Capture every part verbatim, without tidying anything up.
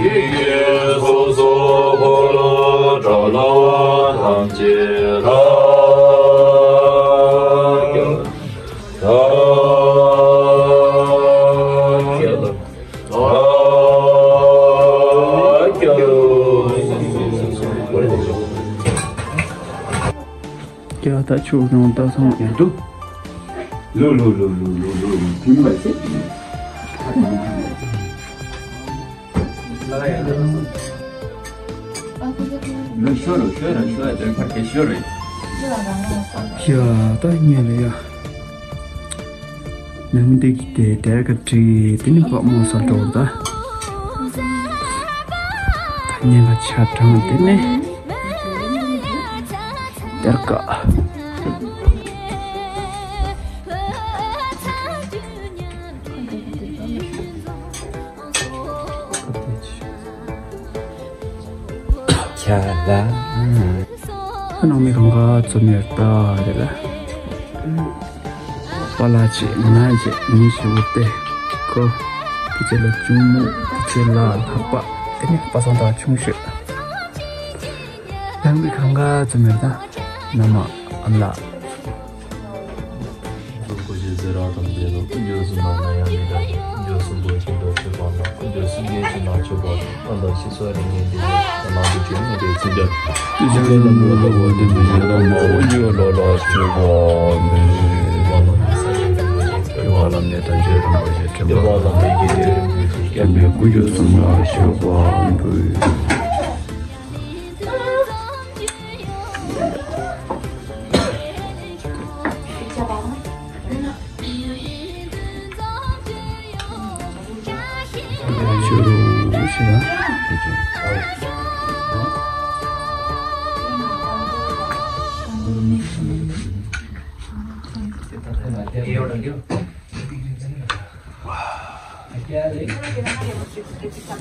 ཡི་གེ་སོ་སོ་འཁོར་ལོ་གྲོལ་བ་ཐམས་ཅད་ལ། ཐམས་ཅད་ལ། ཐམས་ཅད་ལ། ཀྱ་ད་ཆུ་རོང་ད་སོང་ཡང་འདུག་ལུ་ལུ་ལུ་ལུ་ལུ་ལུ་ཕིང་བ་ཚེ། ལུ་ཤོ་རུ་ཤོ་རུ་ཤོ་རུ་ཕར་གེ་ཤོ་རུ། ཡ་ད་ཉེ་ལ་ཡ། ནང་མི་དེ་གི་དེ་དེ་ག་བྲིས་དེ་ནི་པགས་མོ་སར་འགྲོ་ད། ཉེ་ལ་ཆ་དྲང་དེ་ནི། དེར་ཀ་ཁྱ་ལ། ཁོ་ནང་མི་གང་ག་ཚོ་མེར་ལྟ་རེད་ལ། པ་ལ་ཆེ་ང་ཆེ་ངའི་ཞུ་བོ་སྟེ། ཁོ། དེ་ཆེ་ལ་གཅུང་མོ་དེ་ཆེ་ལ་ལྷག་པ། དེ་ནི་པ་སང་དང་ཆུང་ཤོས། ནང་མི་གང་ག་ཚོ་མེར་ལྟ། ན་མ་ཨ་ལ། སྐུ་བཞི་ཟེར་ར་དང་འབྲེལ་ལོ། སྐུ་འགྱུར་གསུམ་ན་ན་ཡང་མི་འདྲ། སྐུ་འགྱུར་གསུམ་པོ་ཆེན་པོ་ཆོས་པ་ན། སྐུ་འགྱུར་གསུམ་ལྡན་ཆེན་ན་ཆོས་པ་ན། ཨ་ལ་ཤི་སོ་རིང་ངེ་འདི་ལ་ལ་དུ་ཆོས་ངེ་འདི་ཚིག་འདི། དུས་ཆེན་ལ་འགྲོ་ལ་འོ་དེ་མི་ཤེས་ལ་མ་འོ་འགྱུར་ལོ་ལ་ཆོས་པ་འདི། ལ་ལ་མི་ས་ཡང་འདི་ལ་ཆོས་པ་ལ་མི་དང་ཆོས་རིན་པོ་ཆེ་ཁྲིམས་པ་ལ་མི་གི་འདི་རིན་པོ་ཆེ་སྐྱབས་པའི་སྐུ་འགྱུར་གསུམ་ལ་ཆོས་པ་འདི།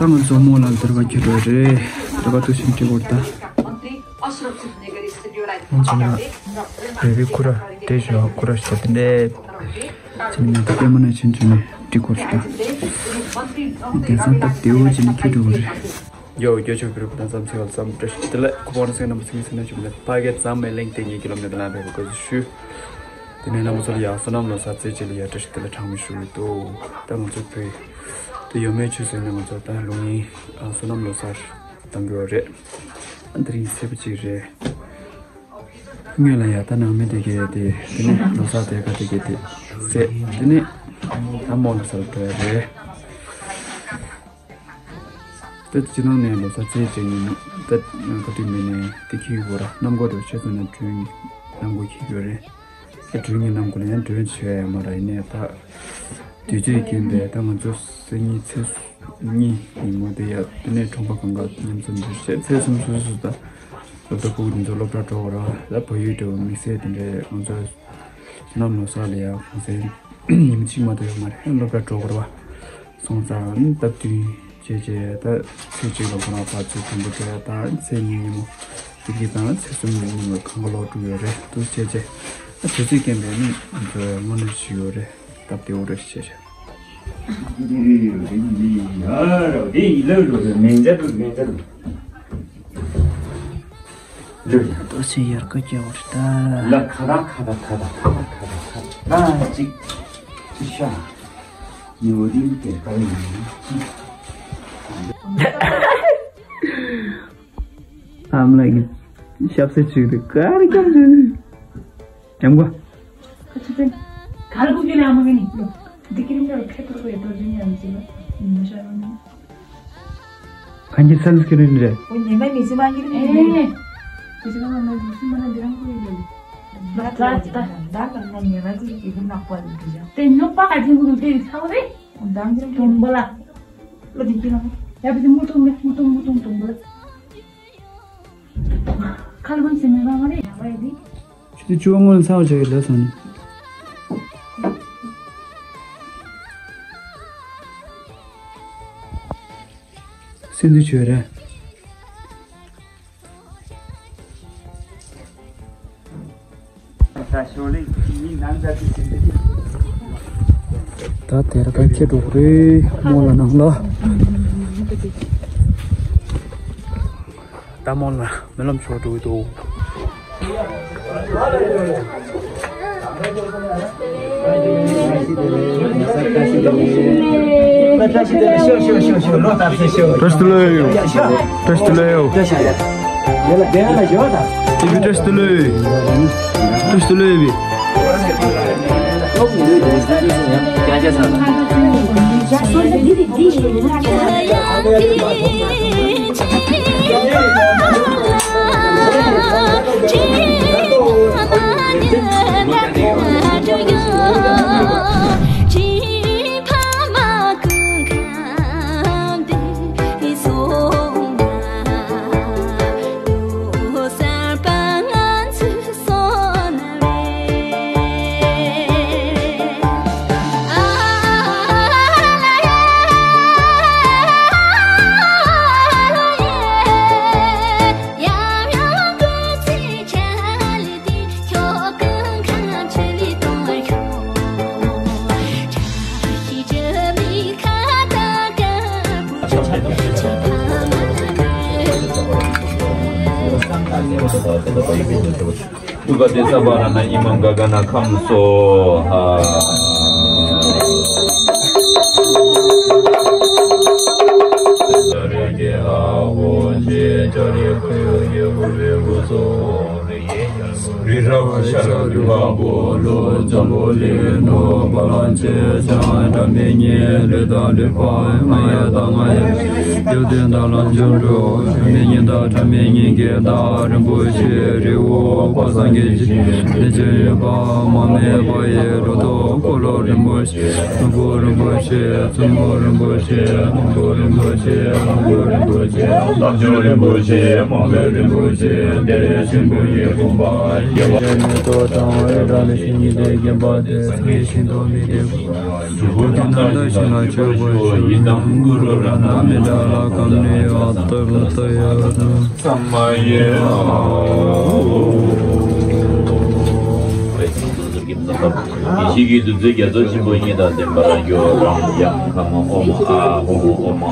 ད་ང་ཚོ་མོ་ལ་འདིར་བ་ཁྱེར་བ་རེད། འདིར་བ་ཐུག་ཕྱིན་དྲི་བོར་ད། ང་ཚོ་ན་རེ་རེ་ཁུ་ར་དེ་བཞིན་ཁུ་ར་ཞིག་དེ་འདྲས། ཚིམ་ནས་ད་ལྟད་མོ་ན་ཕྱིན་བྱུང་ནས་འགྲིག་གོ་རེད་ད། དེང་སང་སྟབས་བདེ་བོ་བྱས་ནས་ཁྱེར་འགྲོ་གི་རེད། ཡོ་རྒྱ་ཆོས་བོད་རིགས་ད་ཙམ་ཚེ་བ་ཙམ་བཀྲ་ཤིས་བདེ་ལེགས། ཁོ་པ་རང་སེམས་རྣམ་པ་ཚིག་ངན་སེམས་ན་བྱུང་ནས་ཕ་གི་ཙམ་མེད་གླེང་སྟེ་ངེད་ཀྱི་ལམ་ནས་ལམ་བས་གོ་ཞུ། དེ་ནས་རྣམ་པ་ཚོ་ལ་ཡང་བསོད་ནམས་ལོ་གསར་ཚེས་གཅིག་ལ་ཡང་བཀྲ་ཤིས་བདེ་ལེགས་གྲངས་མེད་ཞུ་གི་འདུག་ད་ང་ཚོ་བོད་དུ་ཡོད་མེད་ཆོས་ཟེར་ནས་ང་ཚོ་ད་ལུགས་ཡིན་བསོད་ནམས་ལོ་གསར་གཏང་གི་ཡོད་རེད། དེ་རིང་སེར་པོ་གཅིག་རེད། སྔོན་ལ་ཡང་ད་ནང་མི་དེ་གས་དེ་དེ་ནས་ལོ་གསར་དེ་ག་དེ་གས་དེ་ཟེར་དེ་ནས་ད་མོ་ལོ་གསར་འགྲོ་ཡ་རེད། ད་སྤྱི་ནང་ནས་ལོ་གསར་ཚེས་གཅིག་ཉིན་ད་བཀའ་དྲིན་མེད་ནས་དེ་ཁྱེར་ཡོད་ར། གནམ་སྒོ་རུ་ཆེད་དུ་ནས་མགྲོན་གནམ་སྒོ་ཁྱེར་ཡོད་རེད། ད་མགྲོན་གྱི་གནམ་སྒོ་ལ་ཡང་མགྲོན་བྱས་ཡ་མ་ར། ཡིན་ནས་ད་དུས་ཚོད་རྐྱེན་པས་ད་ང་ཚོ་སང་ཉིན་ཚེས་གཉིས་ཉིན་མོ་དེ་ཡ་དེ་ནས་ཁྲོམ་པ་གང་ག་མཉམ་འཛོམས་འདིར་བྱས། ཚེས་གསུམ་སོ་སོ་ད་སློབ་གྲྭ་ཕྲུ་གུ་དེ་ཚོ་སློབ་གྲྭ་འགྲོ་བ་ར། ད་བལ་ཡུལ་འདྲ་བོ་དམིགས་བསལ་དེ་འདྲའི་ང་ཚོ་བསོད་ནམས་ལོ་གསར་ལ་ཡང་གུང་སེང་ཉིན་གཅིག་མ་གཏོགས་ཡོད་མ་རེད། སློབ་གྲྭ་འགྲོ་དགོས་རེད་བ། སོང་ཙང་སྟབས་བསྟུན་བྱས་བྱས་ད་ཚེས་གཅིག་ལ་ཁོ་རང་ཕར་ཚུར་དུམ་བུ་སྤྲད། ད་ཚེས་གཉིས་ཉིན་མོ་དེ་གི་དང་ཚེས་གསུམ་ཉིན་མོ་གང་ག་ལོག་འགྲོ་ཡོད་རེད་འདུག་བྱས་བྱས། ད་དུས་ཚོད་རྐྱེན་པས་ནི་ང་ཚོ་དངོས་གནས་ཞུ་ཡོད་རེད། སྟབས་བདེ་བོ་རེད་བྱས་བྱས། ཏོག་ཙམ་ཡར་ཁ་རྒྱག་པ་རེད་ད། ལ་ཁ་ར་ཁ་ར་ཁ་ར་ཁ་ར་ཁ་ར་ཁ་ར་ཅིག་ཅིག་ཤ་ཉི་འོ་དེ་ག་རེ་ཡིན་ཅིག I'm like, ཞབས་ཟས་ཅིག་དེ་ག་རེ་རྒྱབ་ཅིག་རྒྱབ་གོ། ཁ་ཆུ་ཚན། གར་གུ་གི་ལ་མ་གི་ནི། འདི་ཀི་རིང་ལ་ཁེ་ཐོར་གོ་ཡ་ཏོ་ཇི་ནི་ཡང་ཟི་ལ། ནི་ཤ་རོ་ནི། གང་གི་སན་སི་ཀི་རིན་རེད། འོ་ཉེ་མ་མི་ཟི་མ་གི་རིན་རེད། ཨེ། དེ་ཟི་ལ་མ་ན་ཟི་སི་མ་ན་འདི་རང་གོ་ཡི་ལ། ད་ད་ད་ད་ད་ན་ཉེ་མ་ཟི་གི་གུ་ནག་པ་ལ་འདི་ཡ། དེ་ཉོ་པ་ག་ཅིག་གུ་དེ་ཚ་བ་རེད། འོ་ད་འདི་རང་གི་ཏོམ་བ་ལ། ལ་འདི་ཀི་ལ། ཡ་བི་དེ་མུ་ཏོམ་མེ་མུ་ཏོམ་མུ་ཏོམ་ཏོམ་བ་ལ། ཁ་ལ་ཁམ་སེ་མེ་རང་རེད་ཡ་བ་ཡ་དེ། ཆུ་ཚོད་བཅུ་པ་སྔོན་ལ་ཚར་བ་བྱ་གི་ལབ་སོང་ནི། སེམས་འདུན་བྱོས་རེད། ད་དེར་ད་ཁྱེད་འགྲོ་གི་རེད་མོ་ལ་ནང་ལ། ད་མོ་ལ་རྨི་ལམ་ཤོར་འགྲོ་གི་འདུག་བཀྲ་ཤིས་བདེ་ལེགས། བཀྲ་ཤིས་བདེ་ལེགས། བཀྲ་ཤིས་བདེ་ལེགས། བཀྲ་ཤིས་བདེ་ལེགས། བཀྲ་ཤིས་བདེ་ལེགས། ཨུ་ག་དེ་ས་བ་ར་ན་ཨི་མ་ག་ག་ན་ཁམས་སོ་ཧ། རི་རབ་ཤ་ར་རི་བ་བོ་ལོ་འཛམ་བུ་གླིང་ནོར་བ་ལང་ཆེ་ཆང་འདྲ་མི་ཉེ་ལུས་དང་ལུས་པ་ང་ཡ་དང་ང་ཡ། ཡོད་དོན་དག་ལ་འབྱོར་འགྲོ། མི་ཉིད་དང་ཕྲ་མི་ཉིད་ཀྱི་བདག་རིན་པོ་ཆེ་རི་བོ་པ་སངས་རྒྱས་ཀྱི་ཞིང་དེ་ཆོས་ཡོད་པ་མ་སྨད་པ་ཡི་རོ་ཏོ་འཁོར་ལོ་རིན་པོ་ཆེ། ནོར་བུ་རིན་པོ་ཆེ། བཙུན་མོ་རིན་པོ་ཆེ། ནོར་བུ་རིན་པོ་ཆེ། ནོར་བུ་རིན་པོ་ཆེ། རྣམ་འབྱོར་རིན་པོ་ཆེ། མང་པོའི་རིན་པོ་ཆེ། བདེ་ཆེན་པོ་ཡི་དགོངས་པ་ཡེ་བ་མེ་ཏོག་དང་ཨེ་ར་ལི་ཤིང་གཉིས་ལྡན་བརྒྱན་པ་དེ་སངས་རྒྱས་ཞིང་དུ་མི་ལྡན། ཡིད་དང་ཀུ་རུ་ར་ན་མི་འདྲ་ལ་ཀམ་ནི་ཨ་ཏི་རུ་ཏི་ཡ་རུ། ས་མ་ཡེ་ཨ། ཡེ་ཤེས་ཀྱི་བདུད་རྩི་རྒྱ་མཚོ་ཆེན་པོ་གཉིས་དང་ལྡན་པར་གྱུར་ཏོ། ཡང་ཁམས་ཨོཾ་ཨཱཿཧཱུྃ།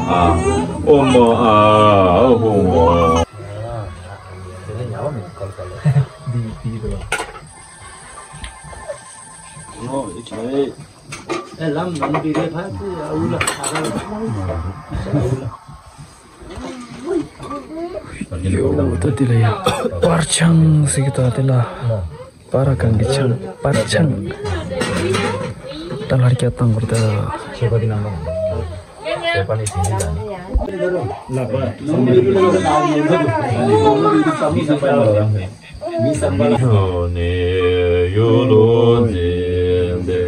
ཨོཾ་ཨཱཿཧཱུྃ། ཨོཾ་ཨཱཿཧཱུྃ། ཨེ་ལམ་ནང་དེ་རེ་ཕ་ཚི་ཨ་འུ་ལ་ཨ་ར་ལ། ཡོ་ད་དེ་ལ་ཡ་པར་ཆང་ཟེར་གི་ད་དེ་ལ། པར་གང་གི་ཆང་པར་ཆང་། ད་ལྷར་རྒྱ་བཏང་བར་ད། ཁྱད་པར་གྱི་ནང་ལ། ཁྱད་པར་ནི་དེ་འདི་ལ་ནི། ལག་པ། ནི་ཡོ་ལོ་འཛིན་ཏེ་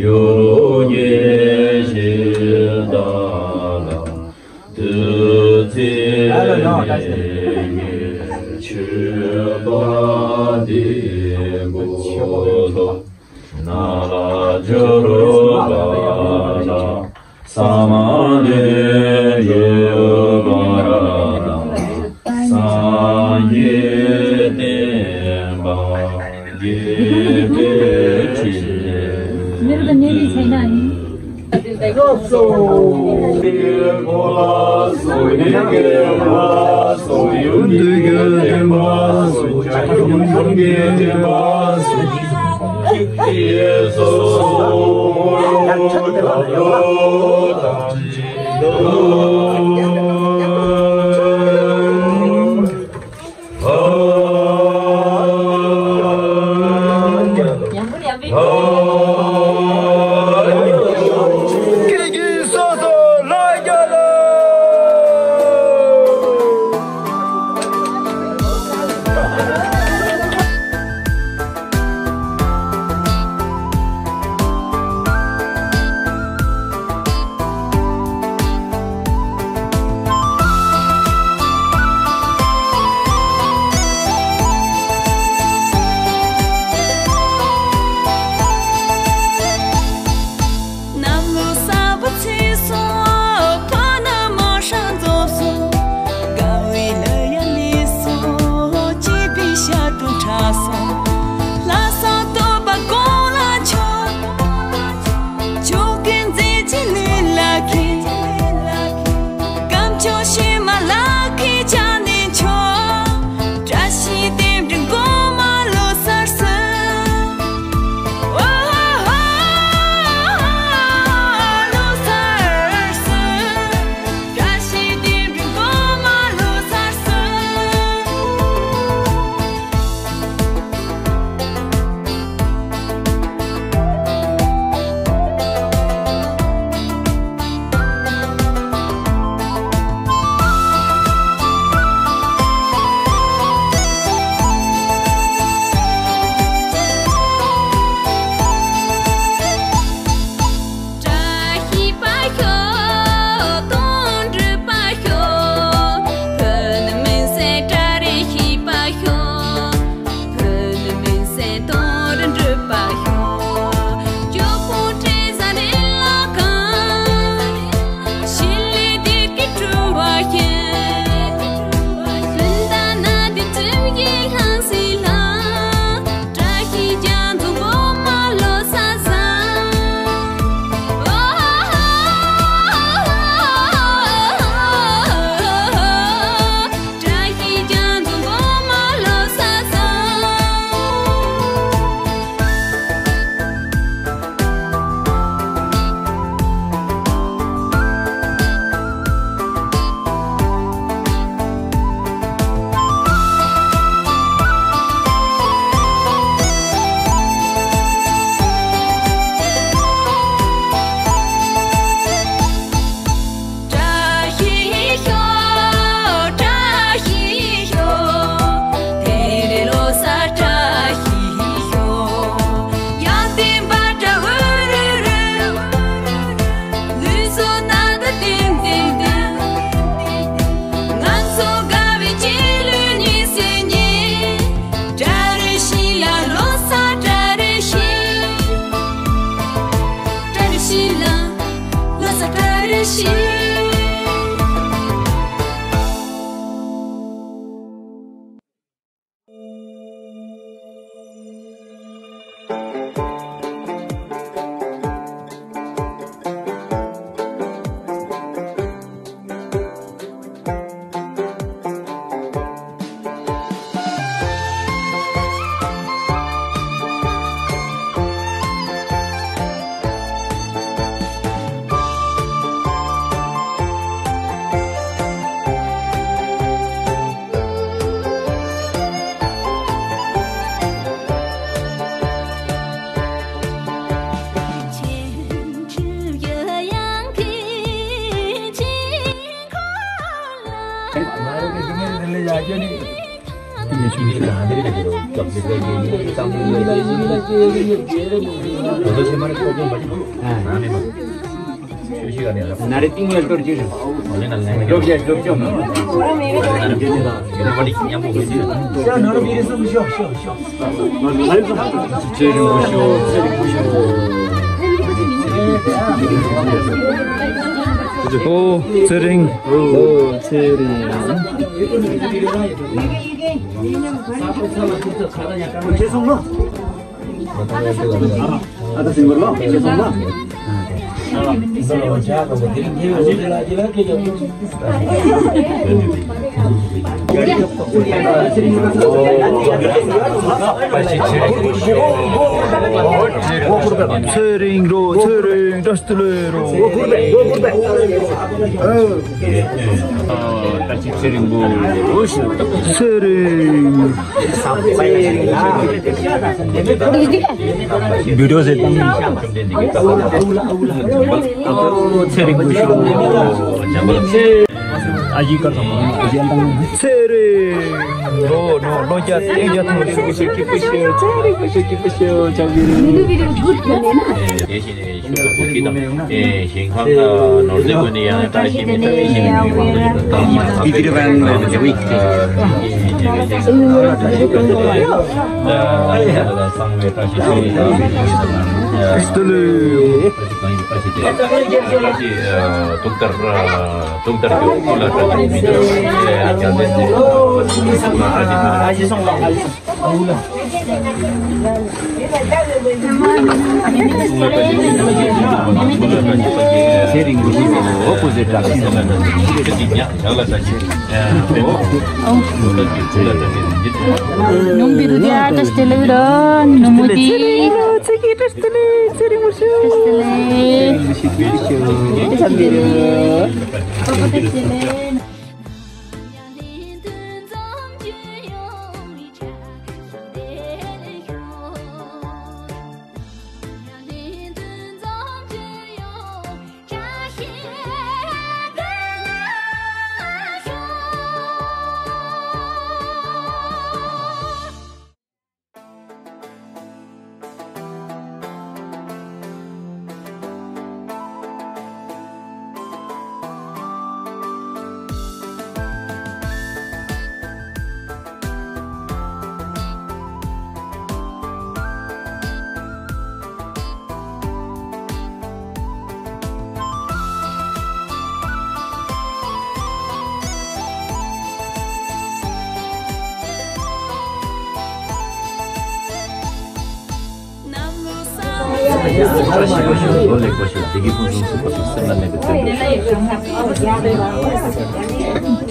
ཡོ་ལོ་ཉེ་ཞིག་ད་ལ། བདུད་རྩི་མེ་ཡི་མཆོད་པ་འདི་ཀོ་ལོ་ན་ལ་སྦྱོར་བ་ལ། ས་མ་ནི་ཡོད་པ་དང་། སངས་རྒྱས་བསྟན་པ་རྒྱས་པའི་ཕྱིར། མི་རུ་དང་གནས་རིགས་ཚད་ན་ཡིན། ན་རེ་ཏིང་ངེ་ལྟོར་གྱིས། སྒྲུབ་བྱེད་སྒྲུབ་སྦྱོང་། ཨོ་ཚེ་རིང་། ཨོ་ཚེ་རིང་། ཁྱེད་སོང་ལོ། ཨ་ད་སེང་གོར་ལོ། ཁྱེད་སོང་ལོ། ཚེ་རིང་རོ། ཚེ་རིང་བཀྲ་ཤིས་བདེ་ལེགས་རོ། ཚེ་རིང་བོ། ཚེ་རིང་། བི་ཌིའོ་ཟེར་དང་། ཚེ་རིང་བོ་ཞུ། ཨ་ཡི་ཀ་ཚང་མ་གཞན་དང་། ཚེ་རིང་། ལོ་ལོ་ལོ་བརྒྱ་སྟོང་བརྒྱ་ཐོན་ཤོག་ཚེ་སྐྱིད་པོ་ཤོག་ཚེ་རིང་བོ་ཤོག་སྐྱིད་པོ་ཤོག་ཅག་གི་རིང་། ཞུ་བ་གི་དང་། ཞིང་ཁམས་དང་ནོར་རྫས་ཀུན་ནི་ཡང་བཀྲ་ཤིས་མེ་ཏོག་ཡིད་བཞིན་ནོར་བུ་དང་། གསང་བའི་བཀྲ་ཤིས་ཤོག་ཡིན་དང་། ཐུགས་ལྟར་ཐུགས་ལྟར་གྱི་སྐུ་ལ་བཀྲ་ཤིས་མི་འདུག་ཨ་ཞེ་སོང་ལ། ནུམ་བི་རུ་དེ་ཨ་ཏྲ་སྟེ་ལེ་རོ། ནུམ་མོ་དེ་ཏྲ་སྟེ་ལེ། ཚེ་གི་ཏྲ་སྟེ་ལེ། ཚེ་རིང་མོ་ཤོག་ཏྲ་སྟེ་ལེ། ཏྲ་སྟེ་ལེ།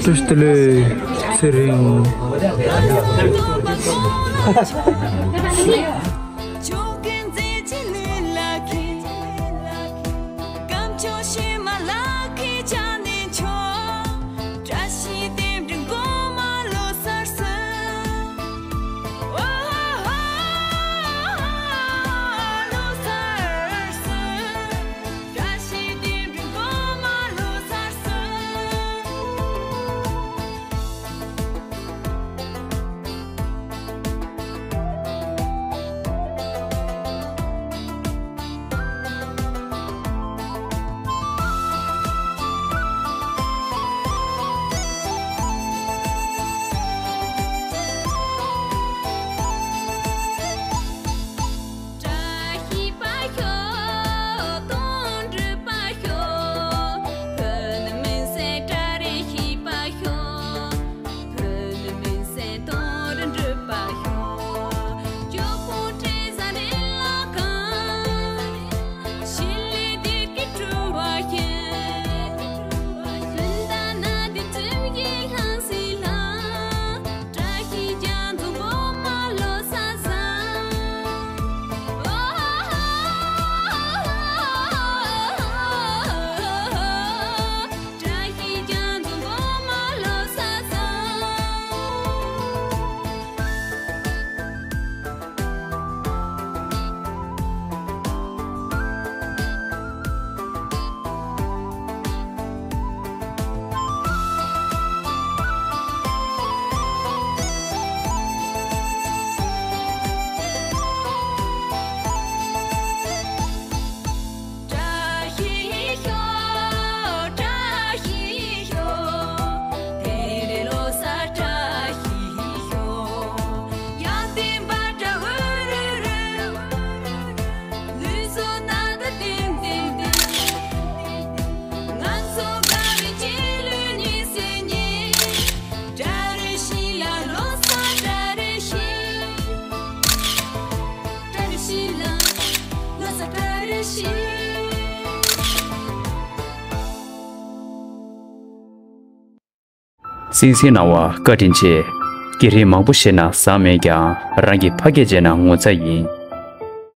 བཀྲ་ཤིས་བདེ་ལེགས། ཚེ་རིང་། གཏིང་གསན་གནང་བ་བཀའ་དྲིན་ཆེ། སྐད་རིགས་མང་པོ་ཤེས་ན་བཟང་མེད་ཀྱང་རང་གི་ཕ་སྐད་བྱས་ན་ངོ་ཚ་ཡིན།